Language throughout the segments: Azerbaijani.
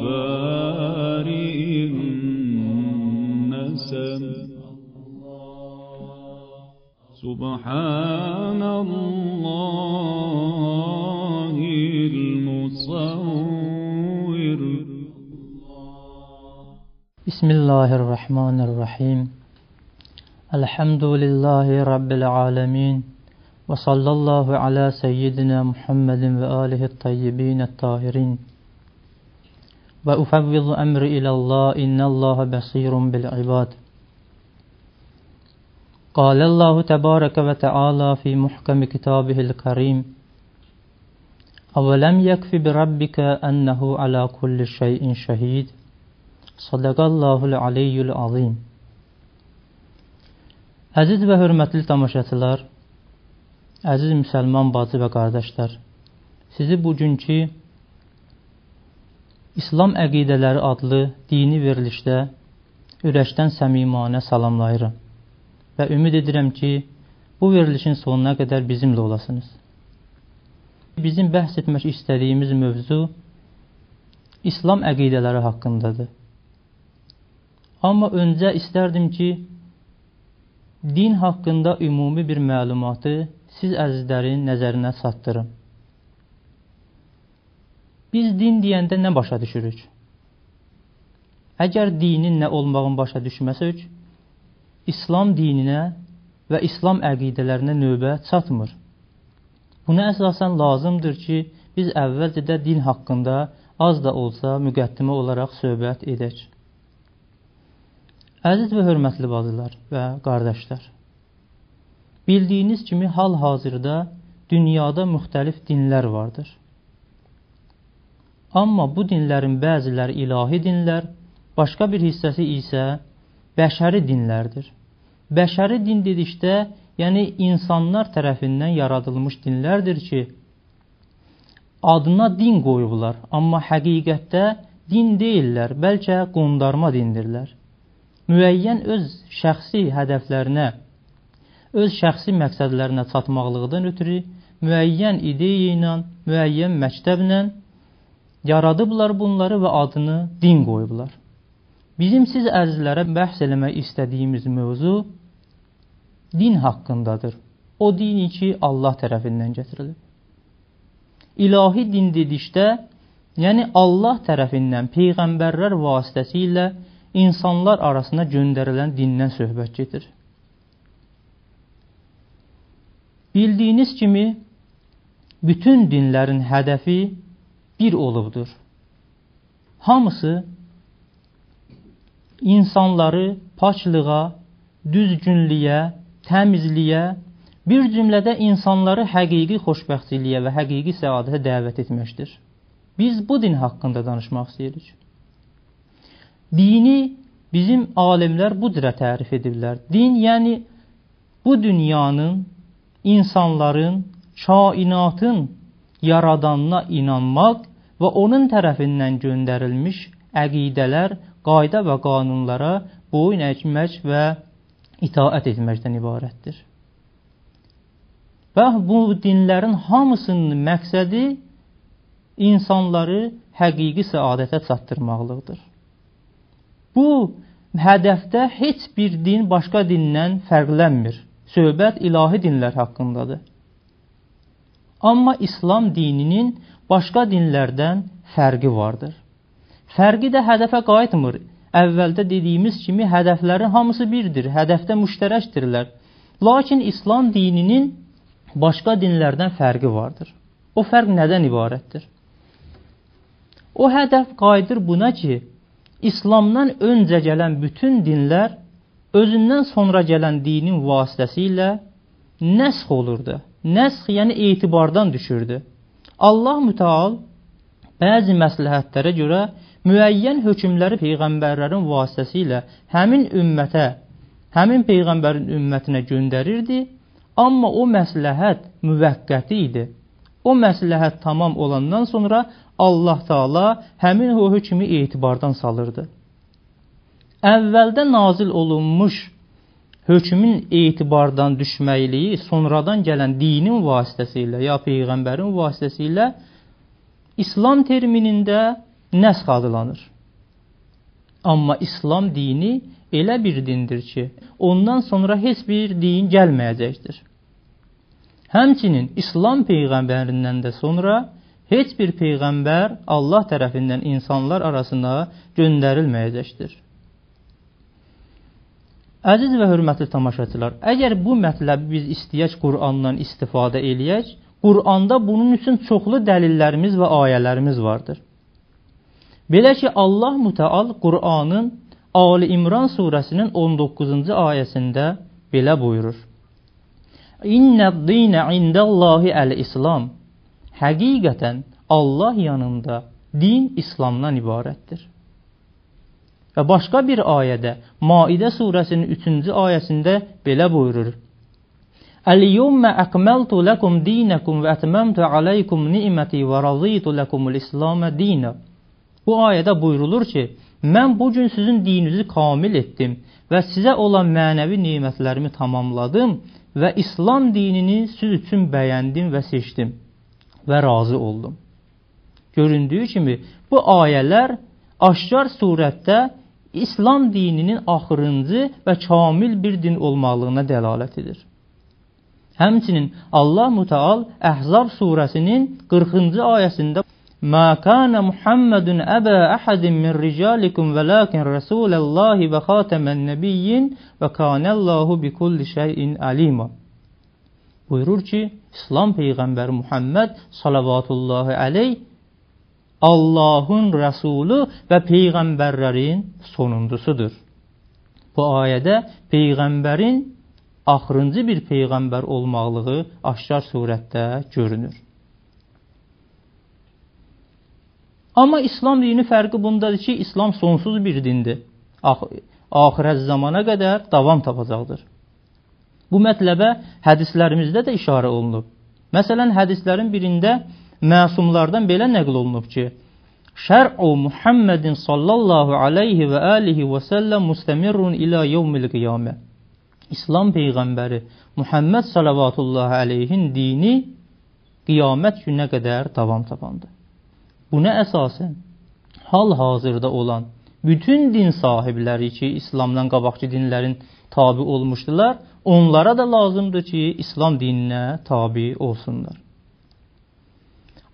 بارئ النسم. سبحان الله المصور. بسم الله الرحمن الرحيم. الحمد لله رب العالمين، وصلى الله على سيدنا محمد وآله الطيبين الطاهرين. وأفوض أمري إلى الله إن الله بصير بالعباد. قال الله تبارك وتعالى في محكم كتابه الكريم: أولم يكف بربك أنه على كل شيء شهيد. صدق الله العلي العظيم. Əziz və hörmətli tamaşaçılar, əziz müsəlman bacı və qardaşlar, sizi bugünkü İslam Əqidələri adlı dini verilişdə ürəkdən səmimanə salamlayıram və ümid edirəm ki, bu verilişin sonuna qədər bizimlə olasınız. Bizim bəhs etmək istədiyimiz mövzu İslam əqidələri haqqındadır. Amma öncə istərdim ki, din haqqında ümumi bir məlumatı siz əzizlərin nəzərinə çatdırım. Biz din deyəndə nə başa düşürük? Əgər dinin nə olmağını başa düşməsək, İslam dininə və İslam əqidələrinə növbə çatmır. Buna əsasən lazımdır ki, biz əvvəlcə də din haqqında az da olsa müqəddimə olaraq söhbət edək. Əziz və hörmətli bacılar və qardaşlar, bildiyiniz kimi hal-hazırda dünyada müxtəlif dinlər vardır. Amma bu dinlərin bəziləri ilahi dinlər, başqa bir hissəsi isə bəşəri dinlərdir. Bəşəri din dedikdə, yəni insanlar tərəfindən yaradılmış dinlərdir ki, adına din qoyublar, amma həqiqətdə din deyillər, bəlkə qondarma dindirlər. Müəyyən öz şəxsi hədəflərinə, öz şəxsi məqsədlərinə çatmaqlıqdan ötürü müəyyən ideya ilə, müəyyən məktəblə yaradıblar bunları və adını din qoyublar. Bizim siz əzizlərə bəhs eləmək istədiyimiz mövzu din haqqındadır. O dini ki, Allah tərəfindən gətirilib. İlahi din dedikdə, yəni Allah tərəfindən peyğəmbərlər vasitəsilə insanlar arasına göndərilən dindən söhbət gedir. Bildiyiniz kimi, bütün dinlərin hədəfi bir olubdur. Hamısı insanları paklığa, düzgünlüyə, təmizliyə, bir cümlədə insanları həqiqi xoşbəxtçiliyə və həqiqi səadətə dəvət etməkdir. Biz bu din haqqında danışmaq istəyirik. Dini bizim alimlər bu cürə tərif edirlər. Din, yəni bu dünyanın, insanların, kainatın yaradanına inanmaq və onun tərəfindən göndərilmiş əqidələr, qayda və qanunlara boyun əymək və itaət etməkdən ibarətdir. Və bu dinlərin hamısının məqsədi insanları həqiqi səadətə çatdırmaqlıqdır. Bu hədəfdə heç bir din başqa dindən fərqlənmir. Söhbət ilahi dinlər haqqındadır. Amma İslam dininin başqa dinlərdən fərqi vardır. Fərqi də hədəfə qayıtmır. Əvvəldə dediyimiz kimi hədəflərin hamısı birdir, hədəfdə müştərəkdirlər. Lakin İslam dininin başqa dinlərdən fərqi vardır. O fərq nədən ibarətdir? O hədəf qayıdır buna ki, İslamdan öncə gələn bütün dinlər özündən sonra gələn dinin vasitəsilə nəsx olurdu. Nəsx, yəni etibardan düşürdü. Allah mütəal bəzi məsləhətlərə görə müəyyən hökmləri peyğəmbərlərin vasitəsilə həmin ümmətə, həmin peyğəmbərin ümmətinə göndərirdi, amma o məsləhət müvəqqəti idi. O məsləhət tamam olandan sonra Allah Teala həmin o hökmü etibardan salırdı. Əvvəldə nazil olunmuş hökmün etibardan düşməkliyi sonradan gələn dinin vasitəsilə ya peyğəmbərin vasitəsilə İslam terminində nəsx adlanır. Amma İslam dini elə bir dindir ki, ondan sonra heç bir din gəlməyəcəkdir. Həmçinin İslam peyğəmbərindən də sonra heç bir peyğəmbər Allah tərəfindən insanlar arasına göndərilməyəcəkdir. Əziz və hörmətli tamaşaçılar, əgər bu mətləbi biz istəyək Qur'andan istifadə eləyək, Qur'anda bunun üçün çoxlu dəlillərimiz və ayələrimiz vardır. Belə ki, Allah Mütəal Qur'anın Ali İmran surəsinin 19-cu ayəsində belə buyurur. İnnəd-dinə indallahi əl-İslam. Həqiqətən Allah yanında din İslamdan ibarətdir. Və başqa bir ayədə Maidə surəsinin 3-cü ayəsində belə buyurur. Əl-yevmə əkməltu ləkum dinəkum və ətməmtu aleykum ni'məti və razıytu ləkumul İslamə dinə. Bu ayədə buyurulur ki, mən bugün sizin dininizi kamil etdim və sizə olan mənəvi nemətlərimi tamamladım və İslam dinini siz üçün bəyəndim və seçdim və razı oldum. Göründüyü kimi bu ayələr aşkar surətdə İslam dininin axırıncı və kamil bir din olmalığına dəlalət edir. Həmçinin Allah Mütəal Əhzab surəsinin 40-cı ayəsində Mə kana Muhammedun əbə əhədin min ricalikum vəlakin Rasulallahi və xatəmən nəbiyyin və kanəllahu bi kulli şeyin alima. Buyurur ki, İslam peyğəmbəri Muhammed salavatullahi əleyh Allahın rəsulu və peyğəmbərlərin sonuncusudur. Bu ayədə peyğəmbərin axırıncı bir peyğəmbər olmaqlığı aşkar surətdə görünür. Amma İslam dini fərqi bundadır ki, İslam sonsuz bir dindir. Axirət zamana qədər davam tapacaqdır. Bu mətləbə hədislərimizdə də işarə olunub. Məsələn, hədislərin birində məsumlardan belə nəql olunub ki, Şər'u Muhammedin sallallahu aleyhi və alihi və səlləm müstəmirrun ilə yevmil qiyamə. İslam peyğəmbəri Muhammed salavatullahi aleyhin dini qiyamət gününə qədər davam tapandı. Buna əsasən hal-hazırda olan bütün din sahibləri ki, İslamdan qabaqçı dinlərin tabi olmuşdular, onlara da lazımdır ki, İslam dininə tabi olsunlar.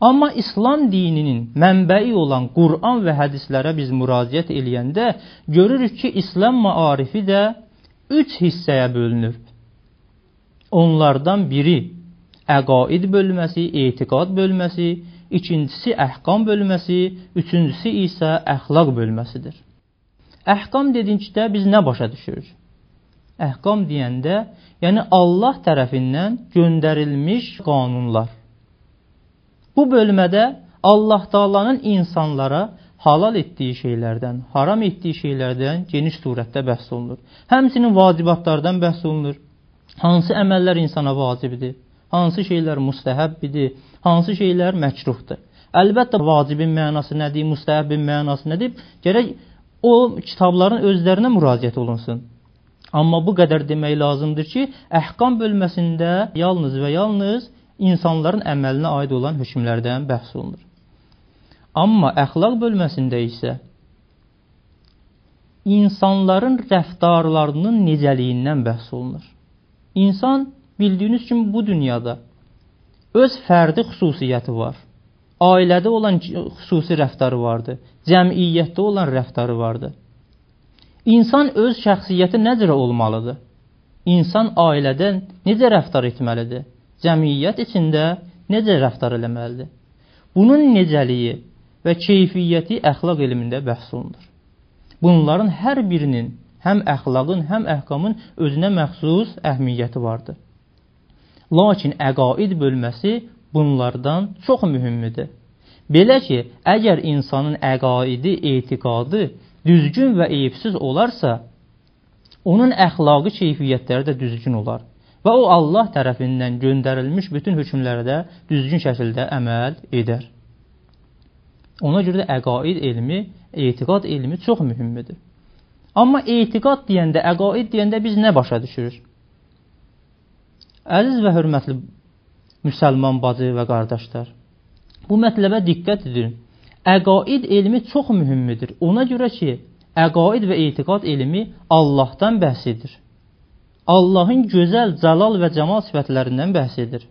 Amma İslam dininin mənbəyi olan Qur'an və hədislərə biz müraciət eləyəndə görürük ki, İslam maarifi də 3 hissəyə bölünür. Onlardan biri əqaid bölməsi, etiqad bölməsi, ikincisi əhkam bölməsi, üçüncüsü isə əxlaq bölməsidir. Əhkam dedikdə biz nə başa düşürük? Əhkam deyəndə, yəni Allah tərəfindən göndərilmiş qanunlar. Bu bölmədə Allah Taala'nın insanlara halal etdiyi şeylərdən, haram etdiyi şeylərdən geniş surətdə bəhs olunur. Həmçinin vacibatlardan bəhs olunur. Hansı əməllər insana vacibdir? Hansı şeylər müstəhəbbidir? Hansı şeylər məkruhdur? Əlbəttə vacibin mənası nədir, müstəhəbbin mənası nədir? Gərək o kitabların özlərinə müraciət olunsun. Amma bu qədər demək lazımdır ki, əhkam bölməsində yalnız və yalnız insanların əməlinə aid olan hökmlərdən bəhs olunur. Amma əxlaq bölməsində isə insanların rəftarlarının necəliyindən bəhs olunur. İnsan bildiyiniz kimi bu dünyada öz fərdi xüsusiyyəti var. Ailədə olan xüsusi rəftarı vardır. Cəmiyyətdə olan rəftarı vardır. İnsan öz şəxsiyyəti nə cürə olmalıdır? İnsan ailədə necə rəftar etməlidir? Cəmiyyət içində necə rəftar eləməlidir? Bunun necəliyi və keyfiyyəti əxlaq elmində bəhs olunur. Bunların hər birinin həm əxlaqın, həm əhkamın özünə məxsus əhəmiyyəti vardır. Lakin əqaid bölməsi bunlardan çox mühümdür. Belə ki, əgər insanın əqaidi, etiqadı düzgün və eyibsiz olarsa, onun əxlaqi keyfiyyətləri də düzgün olar və o Allah tərəfindən göndərilmiş bütün hökmlərə də düzgün şəkildə əməl edər. Ona görə də əqaid elmi, etiqad elmi çox mühümdür. Amma etiqad deyəndə, əqaid deyəndə biz nə başa düşürük? Əziz və hörmətli müsəlman bacı və qardaşlar, bu mətləbə diqqət edin. Əqaid elmi çox mühümdür. Ona görə ki, əqaid və etiqad elmi Allahdan bəhs edir. Allahın gözəl, cəlal və cəmal sifətlərindən bəhs edir.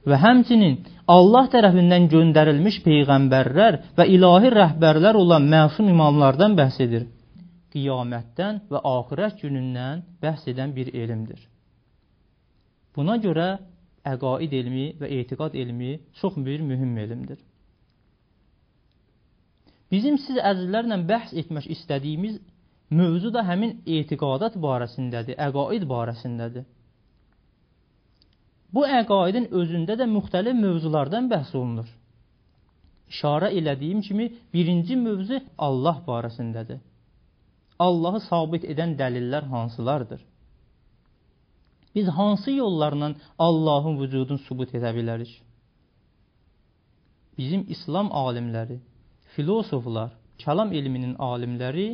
Və həmçinin Allah tərəfindən göndərilmiş peyğəmbərlər və ilahi rəhbərlər olan məsum imamlardan bəhs edir. Qiyamətdən və axirət günündən bəhs edən bir elmdir. Buna görə əqaid elmi və etiqad elmi çox bir mühüm elmdir. Bizim siz əzizlərlə bəhs etmək istədiyimiz mövzu da həmin etiqadat barəsindədir, əqaid barəsindədir. Bu əqaidin özündə də müxtəlif mövzulardan bəhs olunur. İşarə elədiyim kimi birinci mövzu Allah barəsindədir. Allahı sabit edən dəlillər hansılardır? Biz hansı yollarla Allahın vücudunu sübut edə bilərik? Bizim İslam alimləri, filosoflar, kəlam elminin alimləri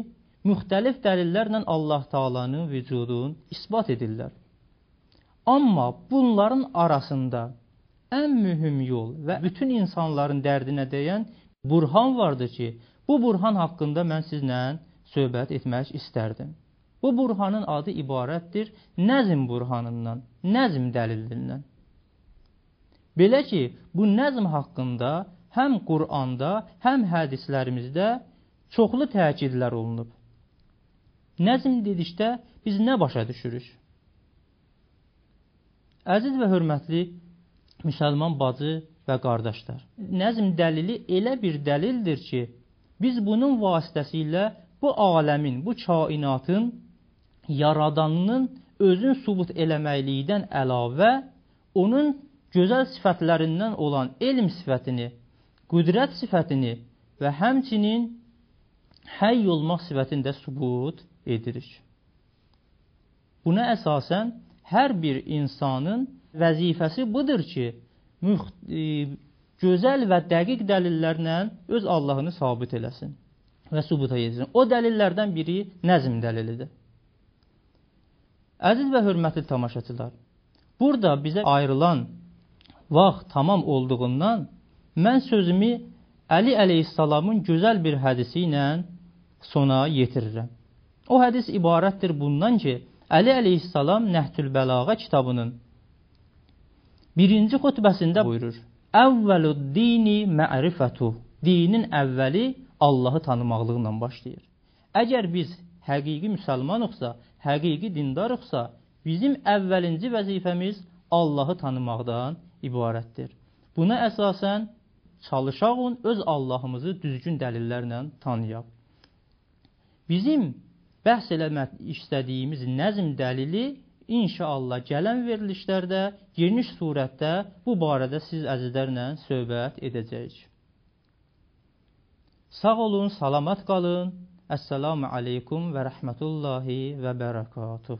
müxtəlif dəlillərlə Allah Taala'nın vücudunu isbat edirlər. Amma bunların arasında ən mühüm yol və bütün insanların dərdinə dəyən burhan vardır ki, bu burhan haqqında mən sizlə söhbət etmək istərdim. Bu burhanın adı ibarətdir nəzm burhanından, nəzm dəlilindən. Belə ki, bu nəzm haqqında həm Quranda, həm hədislərimizdə çoxlu təkidlər olunub. Nəzm dedikdə biz nə başa düşürük? Əziz və hörmətli müsəlman bacı və qardaşlar, nəzm dəlili elə bir dəlildir ki, biz bunun vasitəsilə bu aləmin, bu kainatın yaradanının özünü sübut eləməklikdən əlavə, onun gözəl sifətlərindən olan elm sifətini, qüdrət sifətini və həmçinin həy olmaq sifətini də sübut edirik. Buna əsasən hər bir insanın vəzifəsi budur ki, gözəl və dəqiq dəlillərlə öz Allahını sabit eləsin və sübuta yetirsin. O dəlillərdən biri nəzm dəlilidir. Əziz və hörmətli tamaşaçılar, burada bizə ayrılan vaxt tamam olduğundan mən sözümü Əli əleyhissalamın gözəl bir hədisi ilə sona yetirirəm. O hədis ibarətdir bundan ki, Əli əleyhissalam Nəhcül Bəlağə kitabının birinci xutbəsində buyurur: Əvvəlud dini ma'rifətuh. Dinin əvvəli Allahı tanımaqlıqla başlayır. Əgər biz həqiqi müsəlmanıqsa, həqiqi dindarıqsa, bizim əvvəlinci vəzifəmiz Allahı tanımaqdan ibarətdir. Buna əsasən çalışaq öz Allahımızı düzgün dəlillərlə tanıyaq. Bizim bəhs eləmək istədiyimiz nəzm dəlili inşallah gələn verilişlərdə geniş surətdə bu barədə siz əzizlərlə söhbət edəcəyik. Sağ olun, salamat qalın. Əssalamu aleykum və rəhmətullahi və bərəkatuh.